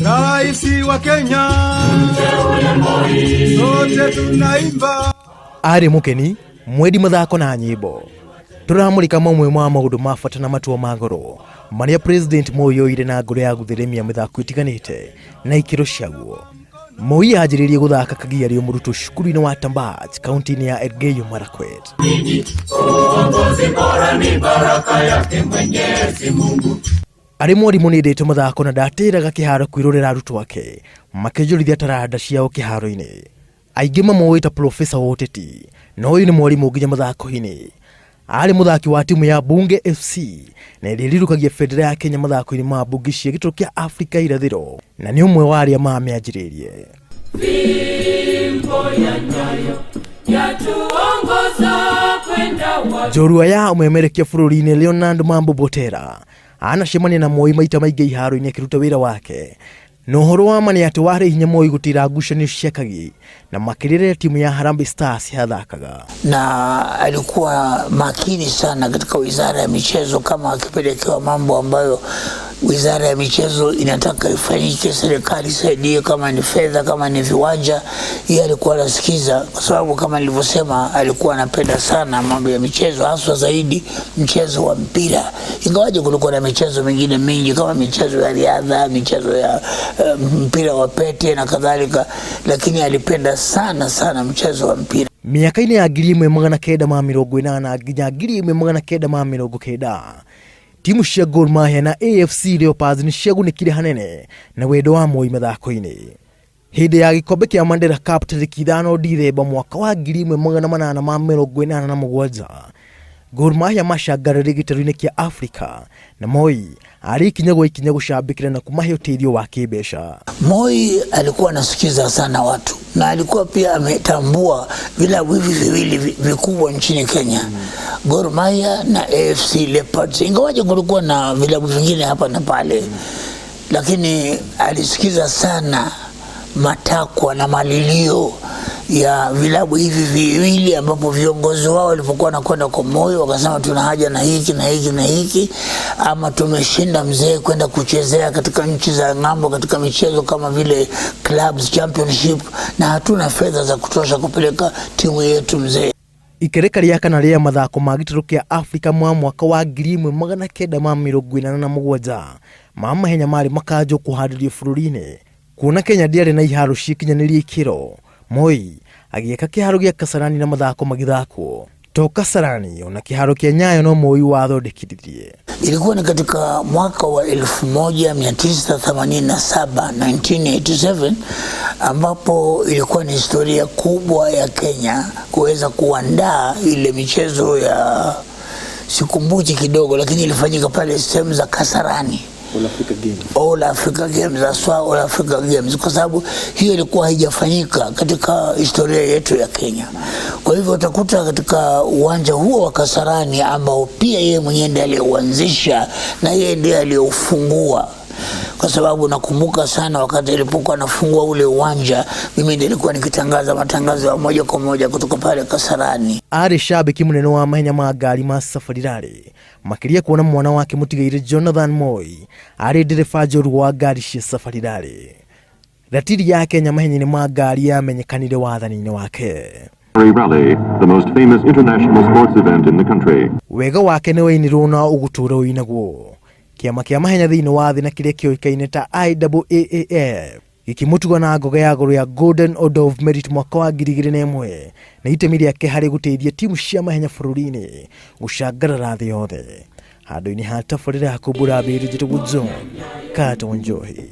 Raisi wa Kenya, sote tunaimba. Arĩ mũkeni, mwendi mathako na nyĩmbo. Tũramũrĩka mamwe ma maũndũ ma bata na matua ma goro marĩa President Moi oire na ngoro ya gũtheremia mĩthako ĩtiganĩte na ikĩro ciaguo. Moi anjĩrĩirie gũthaka kagia arĩ o mũrutwo cukuru-inĩ wa Tambach, kaunti-inĩ ya Elgeyo Marakwet. Uongozi bora ni baraka yake Mwenyezi Mungu. Arĩ mwarimũ nĩendete mathako na ndatĩraga kĩharo kwĩrorera arutwo ake makĩnjũrithia taranda ciao kĩharo-inĩ. Aingĩ mamũĩ ta profesa wa ũteti, no ũyũ nĩ mwarimũ nginya mathako-inĩ. Arĩ mũthaki wa timu ya Bunge FC na ĩrĩa ĩrirũkagia bendera ya Kenya mathako-inĩ ma mbunge cia gĩtarũ kĩa Afrika irathĩro na nĩ ũmwe wa arĩa mamĩanjĩrĩirie. Fimbo ya nyayo yatuongoza kwenda wapi? Njorua ya ũmemerekia bũrũri-inĩ Leonard Mambo Botera anacemania na Moi maita maingĩ iharo-inĩ akĩruta wĩra wake na ũhoro wa ma nĩ atĩ warĩ hinya Moi gũtĩra ngucanio cia Kagi na makĩria rĩrĩa timu ya Harambee Stars yathakaga. Na alikuwa makini sana katika wizara ya michezo, kama akipelekewa mambo ambayo wizara ya michezo inataka ifanyike, serikali isaidie, kama ni fedha, kama ni viwanja, yeye alikuwa anasikiza, kwa sababu kama nilivyosema, alikuwa anapenda sana mambo ya michezo, haswa zaidi mchezo wa mpira, ingawaje kulikuwa na michezo mingine mingi kama michezo ya riadha, michezo ya mpira wa pete na kadhalika, lakini alipenda sana sana mchezo wa mpira. Mĩaka-inĩ ya 1980 nginya 1990, timu cia Gor Mahia na AFC Leopards nĩ ciagunĩkire hanene na wendo wa Moi mathako-inĩ. Hĩndĩ ya gĩkombe kĩa Mandela Cup tarĩki 5 Dithemba mwaka wa 1887, Gor Mahia macangararire gĩtarũ-inĩ kĩa Afrika na Moi arĩ ikinya gwa ikinya gũcambĩkĩra na kũmahe ũteithio wa kĩmbeca. Moi alikuwa anasikiza sana watu na alikuwa pia ametambua vilabu hivi viwili vikubwa nchini Kenya, Gor Mahia na AFC Leopards, ingawaje kulikuwa na vilabu vingine hapa na pale, lakini alisikiza sana matakwa na malilio ya vilabu hivi viwili, ambapo viongozi wao walipokuwa wanakwenda kwa Moi wakasema tuna haja na hiki na hiki na hiki, ama tumeshinda mzee kwenda kuchezea katika nchi za ng'ambo katika michezo kama vile Clubs Championship na hatuna fedha za kutosha kupeleka timu yetu mzee. Ikereka rĩa kana rĩa mathako ma gĩtarũ kĩa Afrika ma mwaka wa 1987 ma mahenya marĩ makanjwo kũharĩrio bũrũri-inĩ kuona Kenya ndĩarĩ na iharo cikinyanĩirie ikĩro. Moi agĩaka kĩharo gĩa Kasarani na mathako magĩthakwo to Kasarani ona kĩharo kĩa Nyayo no Moi wathondekithirie. Ilikuwa ni katika mwaka wa 1987, 1987, ambapo ilikuwa ni historia kubwa ya Kenya kuweza kuandaa ile michezo ya, sikumbuki kidogo, lakini ilifanyika pale sehemu za Kasarani. All Africa Games. All Africa Games, haswa All Africa Games, kwa sababu hiyo ilikuwa haijafanyika katika historia yetu ya Kenya. Kwa hivyo utakuta katika uwanja huo wa Kasarani ambao pia yeye mwenyewe ndiye aliyeuanzisha na yeye ndiye aliyeufungua, kwa sababu nakumbuka sana wakati alipokuwa anafungua ule uwanja, mimi ndiye nilikuwa nikitangaza matangazo ya moja kwa moja kutoka pale Kasarani. Arĩ shabiki mũnene wa mahenya ma ngari ma Safari Rally, makĩria kuona mwana wake mũtigairĩ Jonathan Moi arĩ ndereba njorua wa ngari cia Safari Rally. Ratiri ya Kenya mahenya-inĩ ma ngari yamenyekanire wathani-inĩ wake. Rally, the most famous international sports event in the country. Wega wake nĩ wainirwo na ũgũtũra ũinagwo. Kĩama kĩa mahenya thĩinĩ wa thĩ na kĩrĩa kĩoĩkaine ta IAAF gĩkĩmũtuga na ngoga ya goro ya Golden Order of Merit mwaka wa 2001 na itemi rĩake harĩ gũteithia timu cia mahenya bũrũri-inĩ gũcangarara thĩ yothe. Handũ-inĩ ha tabarĩra ya kũmbũra mbĩrĩ, njĩtagwo John Carter Wanjohi.